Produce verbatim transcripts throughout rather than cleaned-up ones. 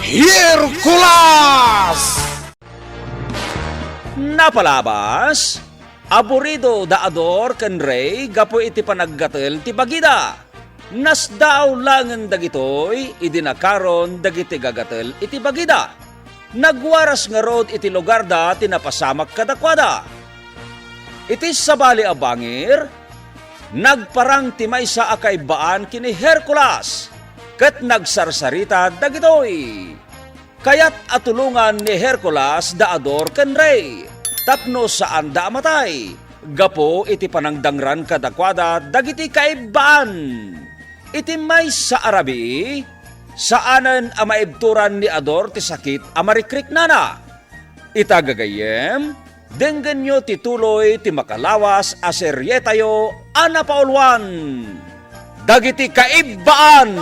Hercules! Napalabas, aburido da Ador ken Rey gapu iti panaggatel ti bagida. Nasdaaw laengen dagitoy idi nakaron dagiti gagatel iti bagida. Nagwaras ngarud iti lugarda ti napasamak kadakuada. Iti sabali a bangir, nagparang ti maysa a kaibbaan ken ni Hercules, ket nagsarsarita dagitoy. Kayat a tulongan ni Hercules da Ador ken Rey tapno saanda a matay gapu iti panangdangran kadakuada dagiti kaibbaan. Iti maysa a rabii, saanen a maibturan ni Ador ti sakit a marikriknana. Ita gagayyem, denggenyo ti tuloy ti makalawas a serietayo a napauluan, Dagiti Kaibbaan,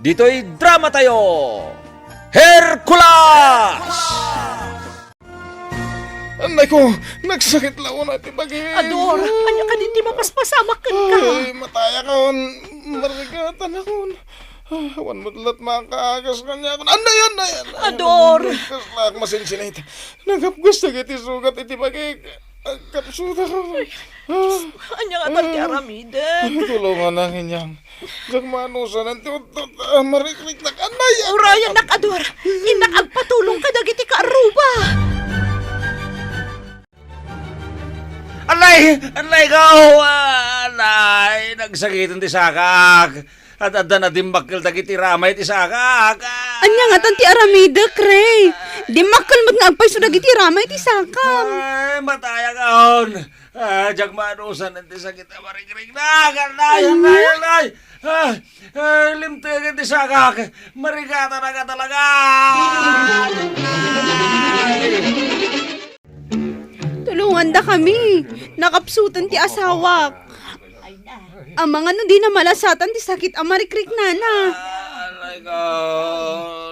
ditoy dramatayo, Hercules! Annay ko, nagsakit la unay ti bagik. Ador, ania kadi ti mapaspasamak kenka? Ay, matayak on. Marigatanakon. Ah, awan met la't makaagas kaniakon. Annay, annay, annay. Ador! Kasla ak masinsinit. Nagapgas dagiti sugat iti bagik. Agkapsutak. Ay, Diyos ko, ania ngatan ti aramidek? Tulonganak, inyang. Diak maanusanen ti uttot a marikriknak. Annay, annay. Urayannak, Ador. Innak agpatulong kadagiti kaarruba. Annay! Annay ko! Ah, annay! Nagsakiten ti sakak. At adda na dimmakkel dagiti ramay ti sakak. Ah! Ania ngatan ti aramidek, Rey? Dimmakkel met nga agpayso dagiti ramay ti sakam. Ay, matayak on. Ah, diak maanusanen ti sakit a marikriknak. Annay, annay, annay! Ah, ah, limteken ti sakak. Marigatanak a talaga. Tulongandakami. Nakapsuten ti asawak. Amangan no dina malasatan ti sakit a marikriknana. Ay ko,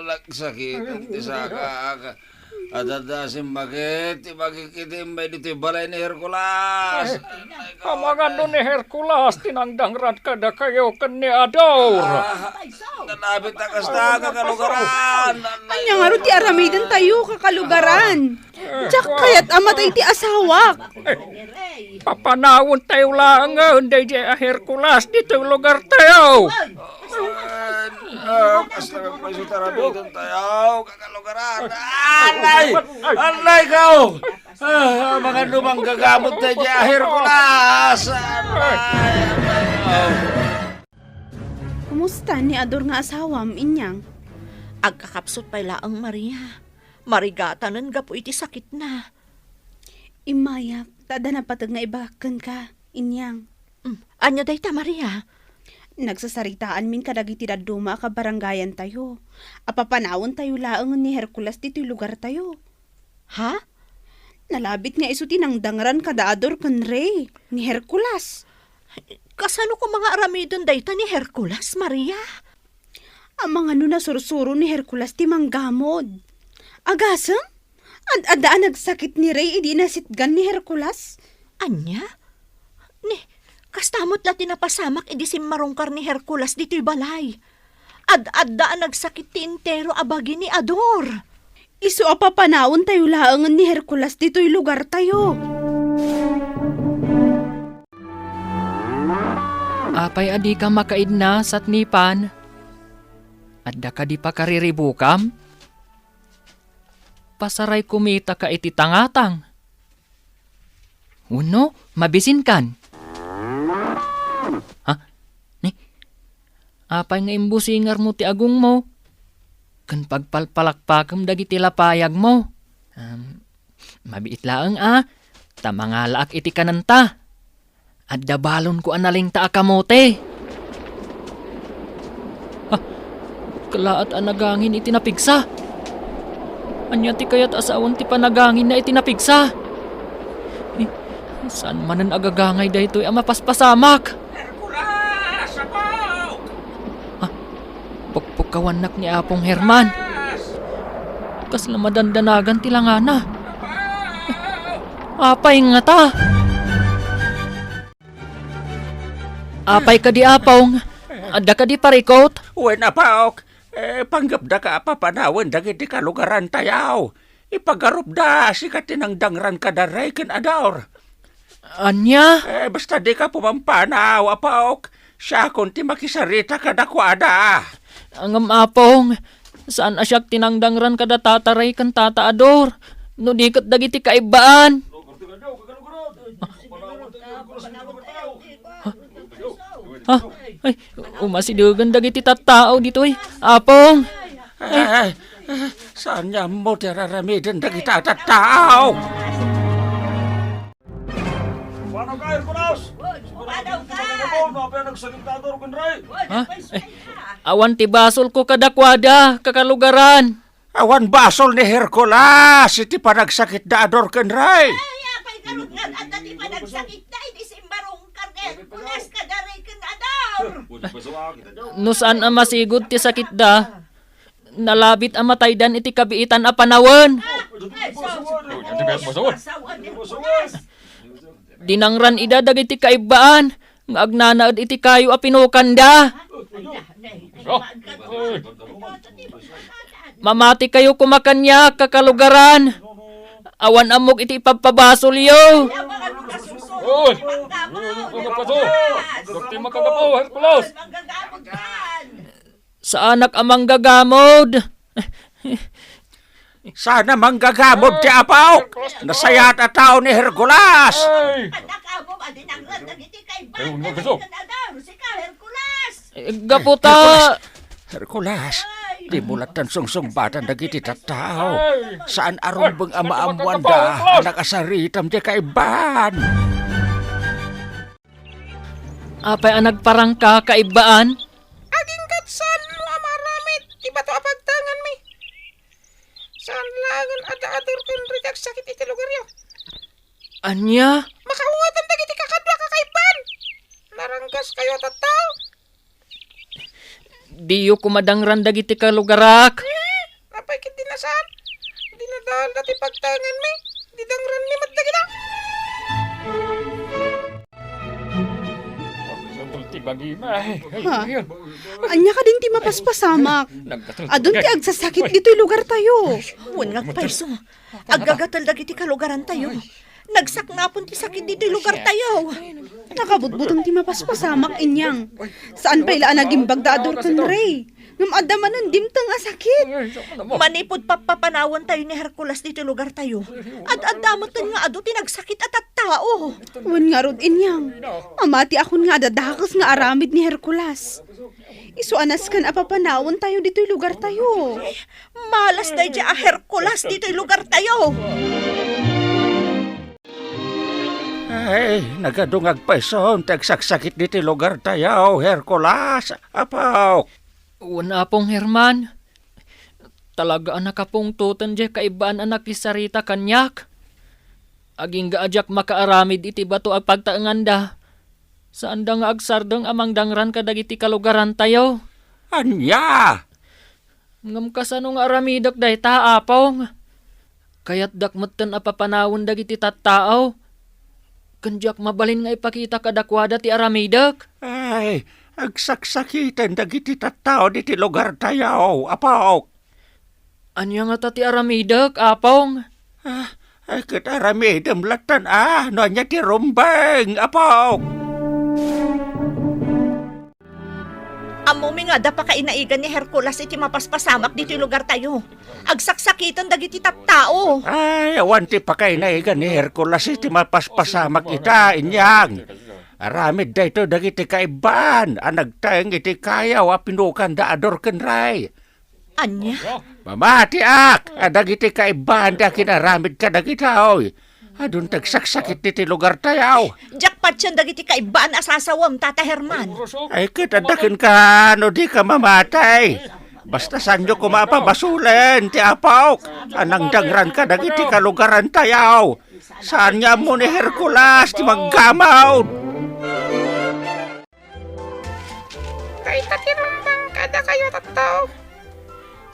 nagsakiten ti sakak. Adda simmakit ti bagik iti immay ditoy balay ni Hercules. Ay, amangan no ni Hercules ti nangdangran kadakayo ken ni Ador. Ah, nalabit a kasta, kakalugaran. Ania ngarud ti aramidentayo, kakalugaran? Diak kayat a matay ti asawak. Papanawentayo laengen daydiay a Hercules ditoy lugartayo. Ah, ah, kasta nga payso ti aramidentayo, kakalugaran. Annay! Annay ko! Ah, amangan no manggagamot daydiay a Hercules! Annay! Annay ko! Kumusta ni Ador nga asawam, inyang? Agkakapsut pay laeng, Maria. Marigatanen gapu iti sakitna. Immayak, ta adda napateg nga ibagak kenka, inyang. Mm, ania dayta, Maria? Nagsasaritaanmin kadagiti dadduma a kabarangayantayo. Apapanawentayo laengen ni Hercules ditoy lugartayo. Ha? Nalabit nga isu ti nangdangran kada Ador ken Rey ni Hercules. Kasano koma nga aramiden dayta ni Hercules, Maria? Amangan no nasursuro ni Hercules ti manggamod. Agasem? Ad-adda a nagsakit ni Rey idi inasitgan ni Hercules? Ania? Ni, kasta met la ti napasamak idi simmarungkar ni Hercules ditoy balay. Ad-adda a nagsakit ti entero a bagi ni Ador. Isu a papanawentayo laengen ni Hercules ditoy lugartayo. Apay a dika makaidna, satnipan? Adda kadi pakariribukam? Pasaray kumitaka iti tangatang. Wenno, mabisinkan? Ha? Ni, apay nga imbusingarmo ti agongmo? Ken pagpalpalakpakem dagiti lapayagmo? Am, mabiit laeng a, ta mangalaak iti kanenta. Adda balonko a nalingta a kamote. Ah, kalaat a nagangin iti napigsa. Ania ti kayat a sawen ti panaganginna iti napigsa? Eh, saan manen a gagangay daytoy a mapaspasamak? Hercules! Apo! Ah, pukpukawannak ni Apong Herman. Hercules! Kasla madandanagan ti langana. Apo! Apay ngata? Apay kadi, Apong? Adda kadi parikut? Wen, Apok. Eh, panggepdaka a papanawen dagiti kalugarantayo. Ipagarupda, sika ti nangdangran kada rey ken ador. Ania? Eh, basta dika pumampanaw, Apok. Siakon ti makisarita kadakuada. Ngem, Apong, saan a siak ti nangdangran kada tata rey ken tata ador, no di ket dagiti kaibbaan. Ha? Ay, umasidegen dagiti tattao ditoy, Apong. Eh, eh, saan nga ammo ti ar-aramiden dagita a tattao? Paano ka, Hercules? Paano ka? Apay a nagsakit ti ador ken rey? Ha? Eh, awan ti basolko kadakuada, kakalugaran. Awan basol ni Hercules iti panagsakitda ador ken rey. Ay, apay garud nga adda ti panagsakitda, idi simmarungkar ni Hercules kada rey ken ador. No saan a masigud ti sakitda, nalabit a mataydan iti kabiitan a panawen. Ay, sus. Ay, sus. Dinangran ida dagiti kaibbaan nga agnanaed iti kayo a pinukanda. Mamatikayo koma kaniak, kakalugaran. Awan ammok iti ipabpabasolyo. Oy! Makagapaso! Dagiti makagapaw, Hercules! Saanak a manggagamod. Saan a manggagamod ti Apok. Nasayaat a tao ni Hercules. Ay! Anak, amo, madinanglan dagiti kaibanan. Ay, unay, gusto. Sika, Hercules. Eh, gapu ta. Hercules, Hercules, dimo lattan sungsungbatan dagiti tattao. Ay! Saan a rumbeng a maammoanda a nakasaritam ti kaibbaan. Apay a nagparangka, kaibbaan? Agingga't saanmo a maaramid ti bato a pagtaenganmi. Saan laengen a adda ador ken rey ti agsakit iti lugaryo. Ania? Makaungatam dagiti kakaduak a kaibbaan. Naranggaskayo a tattao. Diyo koma dangran dagiti kalugarak. Eh, apay ket di nasaan? Dinadaelda ti pagtaenganmi. Di dangranmi met dagita. Ti bagima, eh. Ha? Ania kadin ti mapaspasamak? Adun ti agsasakit ditoy lugartayo. Wen nga agpayso. Aggagatel dagiti kalugarantayo. Nagsaknapon ti sakit ditoy lugartayo. Nakabutbuteng ti mapaspasamak, inyang. Saan pay la a nagimbag da ador ken rey. Ngem adda manen dimteng a sakit. Manipud pappapanawentayo ni Hercules ditoy lugartayo, ad-adda metten nga adu ti nagsakit a tattao. Wen ngarud, inyang. Mamatiakon nga adda dakes nga aramid ni Hercules. Isu a nasken a papanawentayo ditoy lugartayo. Malas daydiay a Hercules ditoy lugartayo. Ay, nagadu nga agpayso ti agsaksakit ditoy lugartayo, Hercules, Apok. Wen, Apong Herman. Talaga a nakapungtoten diay kaibbaan a nakisarita kaniak. Agingga a diak makaaramid iti bato a pagtaenganda. Saanda nga agsardeng a mangdangran kadagiti kalugarantayo. Ania? Ngem kasano nga aramidek dayta, Apong? Kayatdak metten a papanawen dagiti tattao. Ken diak mabalin nga ipakita kadakuada ti aramidek. Ay, agsaksakiten dagiti tattao diti lugartayo, Apok. Ania ngata ti aramidek, Apong? Ah, ay, ket aramidem lattan a no ania ti rumbeng, Apok. Ammomi nga adda pakainaigan ni Hercules iti mapaspasamak ditoy lugartayo. Agsaksakiten dagiti tattao. Ay, awan ti pakainaigan ni Hercules iti mapaspasamak ita, inyang. Aramid daytoy dagiti kaibbaan a nagtaeng iti kayo a pinukanda a durkenray. Ania? Mamatiak a dagiti kaibbaan ti akinaramid kadagitoy. Adun ti agsaksakit ditoy lugartayo. Diak patien dagiti kaibbaan a sasawem, Tata Herman. Ay, ket adda kenka no dika mamatay. Basta saanyo koma a pabasolen ti Apok a nangdangran kadagiti kalugarantayo. Saan nga ammo ni Hercules ti manggamon? Dayta ti rumbeng kadakayo, tattao.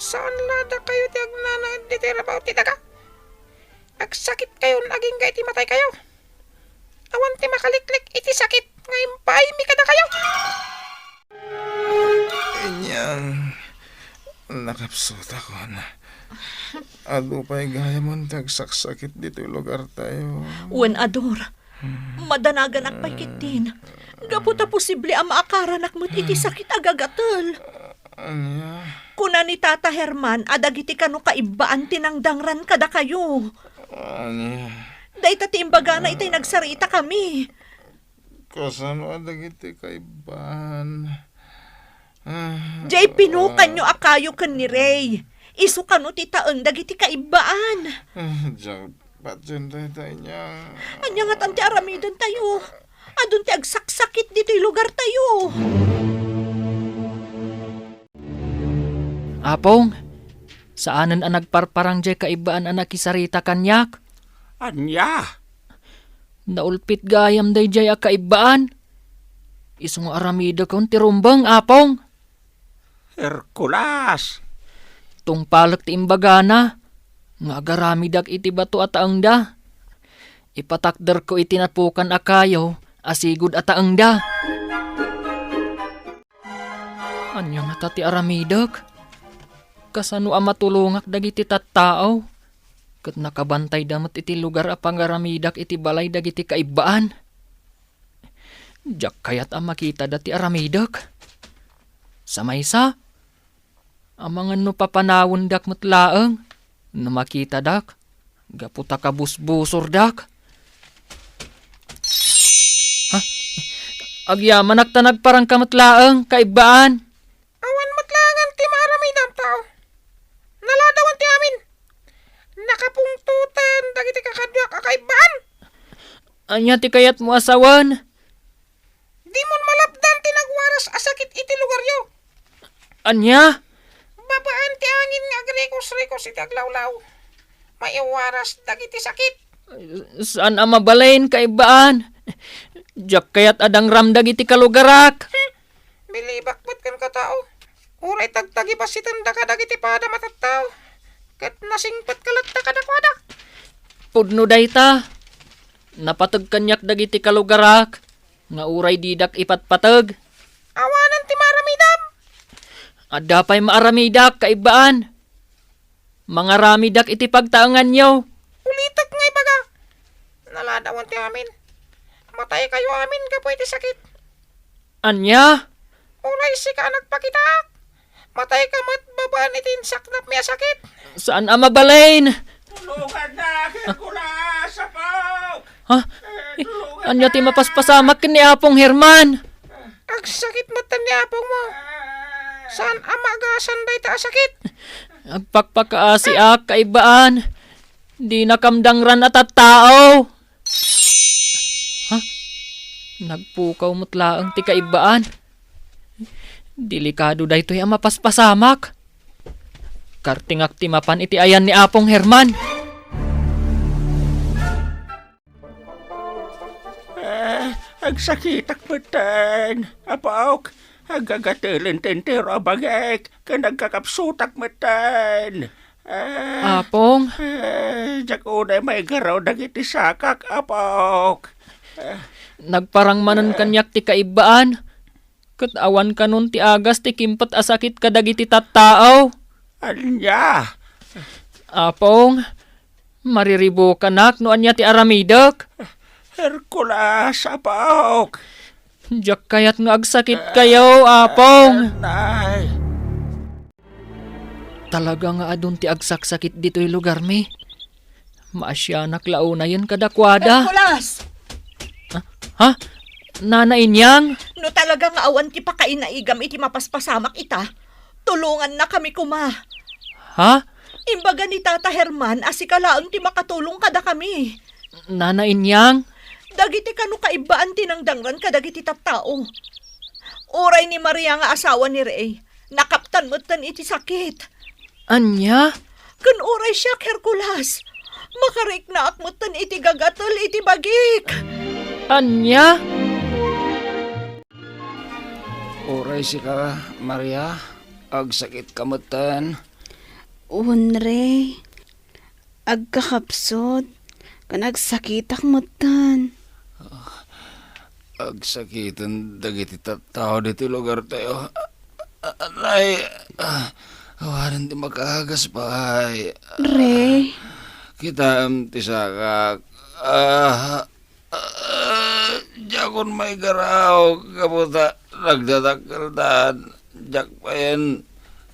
Saan la dakayo ti agnanaed ditoy rabaw ti daga. Agsakitkayon agingga iti mataykayo. Awan ti makaliklik iti sakit nga impaaymi kadakayo. Inyang, Nakapsutakon. Adu pay gayamen ti agsaksakit ditoy lugartayo. Wen, Ador. Madanaganak pay ketdin. Gapu ta posible a maakaranak met iti sakit a gagatel. Ania? Kuna ni Tata Herman a dagiti kano kaibbaan ti nangdangran kadakayo. Ania? Dayta ti imbagana itay nagsaritakami. Kasano a dagiti kaibbaan? Ah, Jay, pinukanyo a kayo ken ni Ray. Isu kano ti taeng dagiti kaibbaan. Ah, diak patien dayta, Inyang. Ania ngatan ti aramidentayo? Adun ti agsaksakit ditoy lugartayo. Apong, saanen a nagparparang jay kaibbaan a nakisarita kaniak? Ania? Naulpit gayam dayjay a kaibbaan. Isu nga aramidekon ti rumbeng, Apong. Hercules! Tungpalek ti imbagana nga agaramidak iti bato a taengda. Ipatakderko iti napukan a kayo a sigud a taengda. Ania ngata ti aramidek? Kasano a matulongak dagiti tattao? Ket nakabantayda met iti lugar a pangaramidak iti balay dagiti kaibbaan. Diak kayat a makitada ti aramidek. Sa maysa, amangan no papanawendak met laeng no makitadak, gapu ta kabusbusordak. Ha? Agyamanak ta nagparangka met laeng, kaibbaan. Awan met laengen ti maaramidam, tao. Naladawen ti amin. Nakapungtoten dagiti kakaduak a kaibbaan. Ania ti kayatmo a sawen? Dimon malapdan ti nagwaras a sakit iti lugaryo. Ania? Babaen ti angin nga agrikos-rikos iti aglawlaw, maiwaras dagiti sakit. Saan a mabalin, kaibbaan. Diak kayat a dangram dagiti kalugarak. Hmm. Bilibak met kenka, tao. Uray tagtagibasitenda kadagiti padam a tattao, ket nasingpetka latta kadakuada. Pudno dayta. Napateg kaniak dagiti kalugarak nga uray didak ipatpateg. Awanen ti maaramidam. Adda pay maaramidak, kaibbaan. Mangaramidak iti pagtaenganyo. Ulitek nga ibaga, naladawen ti amin. Mataykayo amin gapu iti sakit. Ania? Uray sika a nagpakitaak, matayka met babaen iti insaknapmi a sakit. Saan a mabalin. Tulongannak, Hercules, Apo! Ha? Eh, tulongannak! Ania ti mapaspasamak ken ni Apong Herman? Agsakit met ni apongmo. Saan a maagasan dayta a sakit. Agpakpakaasiak, kaibbaan. Dinakam dangran a tattao. Ha? Nagpukaw met laeng ti kaibbaan. Delikado daytoy a mapaspasamak. Kartingak ti mapan iti ayan ni Apong Herman. Eh, agsakitak metten, Apok. Agagatelen ti entero a bangik, ken agkakapsutak metten. Eh, Apong? Eh, diak unay maigaraw dagiti sakak, Apok. Eh, nagparang manen kaniak ti kaibbaan, ket awan kanon ti agas ti kimpet a sakit kadagiti tattao. Ania? Apong, mariribukanak no ania ti aramidek. Hercules, Apok. Diak kayat nga agsakitkayo, Apong. Nay. Talaga nga adun ti agsaksakit ditoy lugarmi. Maasianak la unayen kadakuada. Hercules! Ha? Ha? Nana Inyang? No talaga nga awan ti pakainaigam iti mapaspasamak ita, tulongannakami koma. Ha? Imbaga ni Tata Herman a sika laeng ti makatulong kadakami. Nana Inyang? Dagiti kano kaibbaan ti nangdangran kadagiti tattao. Uray ni Maria nga asawa ni Rey, nakaptan metten iti sakit. Ania? Ken uray siak, Hercules, makariknaak metten iti gagatel iti bagik. Ania? Uray sika, Maria, agsakitka metten. Wen, Rey. Agkakapsut ken agsakitak metten. Agsakiten dagiti tattao ditoy lugartayo. A-, a-, nay, ah, Awanen ti makaagas pay. Re. Kitaem ti sakak. Ah, ah, diakon maigaraw gapu ta nagdadakkeltan. Diak payen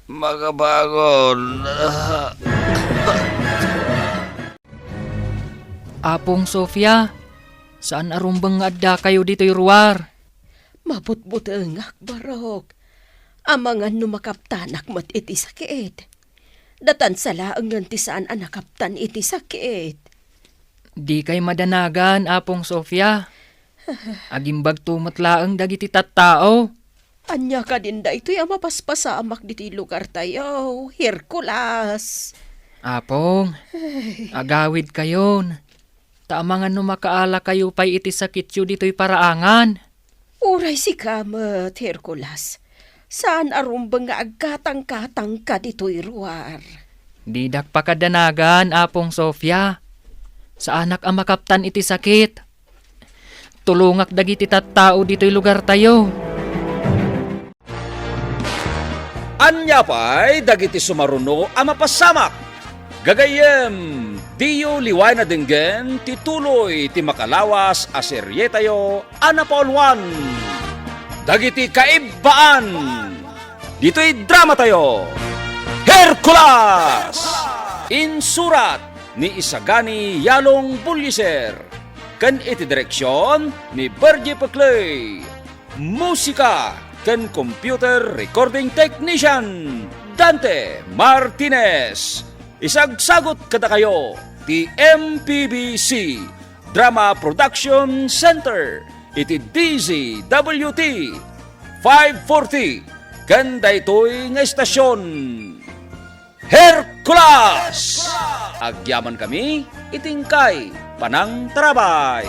makabangon. Ah. Apong Sofia, saan a rumbeng nga addakayo ditoy ruar. Mabutbutengak, Barok. Amangan no makaptanak met iti sakit. Datan sa laengen ti saan a nakaptan iti sakit. Dikay madanagan, Apong Sofia. Agimbagto met laeng dagiti tattao. Ania kadin daytoy a mapaspasamak ditoy lugartayo, Hercules? Apong, Ay. Agawidkayon. Ta amangan no makaalakayo pay iti sakityo ditoy paraangan. Uray sika met, Hercules. Saan a rumbeng nga agkatangkatangka ditoy ruar. Didak pakadanagan, Apong Sofia. Saanak a makaptan iti sakit. Tulongak dagiti tattao ditoy lugartayo. Ania pay dagiti sumaruno a mapasamak? Gagayyem, diyo liwayen a denggen ti tuloy ti makalawas a serietayo a napauluan, Dagiti Kaibbaan, ditoy dramatayo, Hercules! Insurat ni Isagani Yalong Buliser, ken iti direksion ni Bergie Peclay. Musika ken computer recording technician, Dante Martinez. Isagsagut kadakayo ti M P B C Drama Production Center iti D Z W T five forty ken daytoy nga istasyon. Hercules! Agyamankami iti inkay panangtarabay.